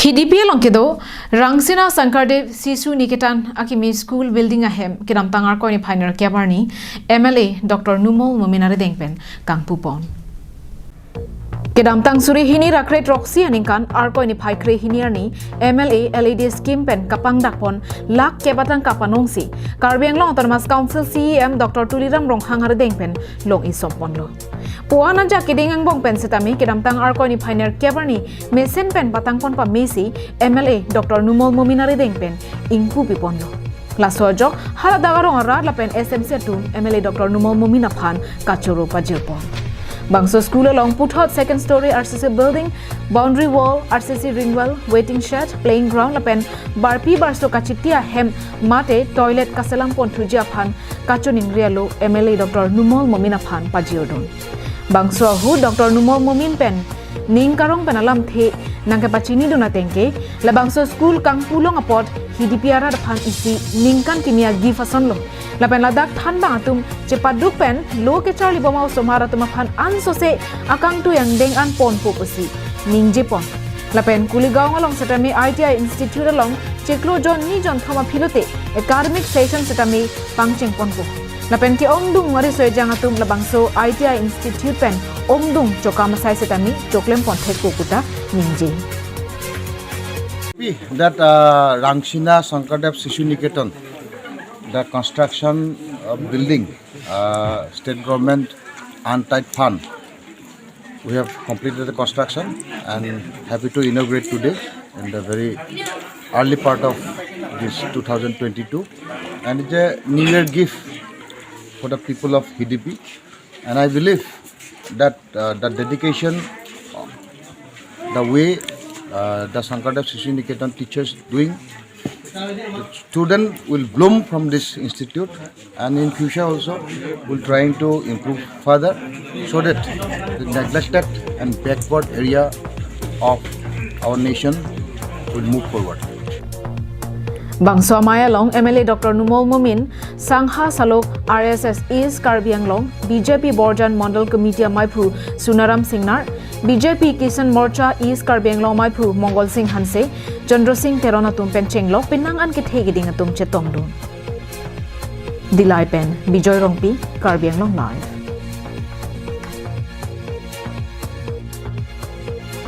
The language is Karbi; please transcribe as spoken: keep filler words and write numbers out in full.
Hidipi along kedo Rangsina Sankardev Sishu Niketan akimi school building ahem kedamtang Arkoi niphai nerkep arni M L A Doctor Numal Momin arideng pen kangpupon. Kedamtang suri hini ra kre throksi aningkan Arkoi niphai kre hini arni M L A L A D scheme pen kapangdakpon lakh kep atangka panongsi Karbi Anglong Autonomous Council C E M Doctor Tuliram Ronghang arideng pen long-i sopponlo. Puan ajak keding angbong pen setame kedamtang Arkoi niphai nerkep arni mesen pen patangpon pamesi M L A Doctor Numal Momin arideng pen ingpupiponlo. Laso ajok haladak arong arat lapen S M C atum M L A Doctor Numal Momin aphan kachoro pajirpon. Bangso school along puthot second story R C C building, boundary wall, R C C ring well, waiting shed, playing ground lapen barpi barso kachiti ahem mate toilet kaselam ponthuji aphan kachoningri alo M L A Doctor Numal Momin aphan pajirdun. Bangso ahut Doctor Numal Momin pen ning karong pen alamthe nangkepachinidun atengke, labangso school kangpulong apot Hidipi arat aphan isi ningkan kimi a-gift asonlo. Lapen ladak thanbang atum chepaduk pen lo kecharlibom a-osomar atum aphan ansose akangtui angdeng an ponpo pusi ningjepon. Lapen Kuligaon along setame I T I Institute along chiklo jon ni jon thom aphi lote academic session setame pangchengponpo. Lapen ke-ongdung ari soejang atum labangso I T I Institute pen ongdung chokam asai setame choklempon thekpo puta ningje. That uh, Rangsina Sankardev Sishu Niketan, the construction of building, uh, state government untied fund. We have completed the construction and happy to inaugurate today in the very early part of this two thousand twenty-two. And it's a New Year gift for the people of Hidipi. And I believe that uh, the dedication, the way uh, the Sankardev Sishu Niketan teachers doing, the student will bloom from this institute, and in future also will trying to improve further so that the neglected and backward area of our nation will move forward. Bangso amei along M L A Doctor Numal Momin, Sangha Salok R S S East Karbi Anglong, B J P Borjan Mondal Committee amaiphu Sunaram Singnar, B J P Kisan Morcha East Karbi Anglong amaiphu Mongol Singh Hanse, Chandra Singh Teron atum pen chenglok penang an kethe keding atum chetongdun. Dillai pen Bijoy Rongpi, Karbi Anglong Live.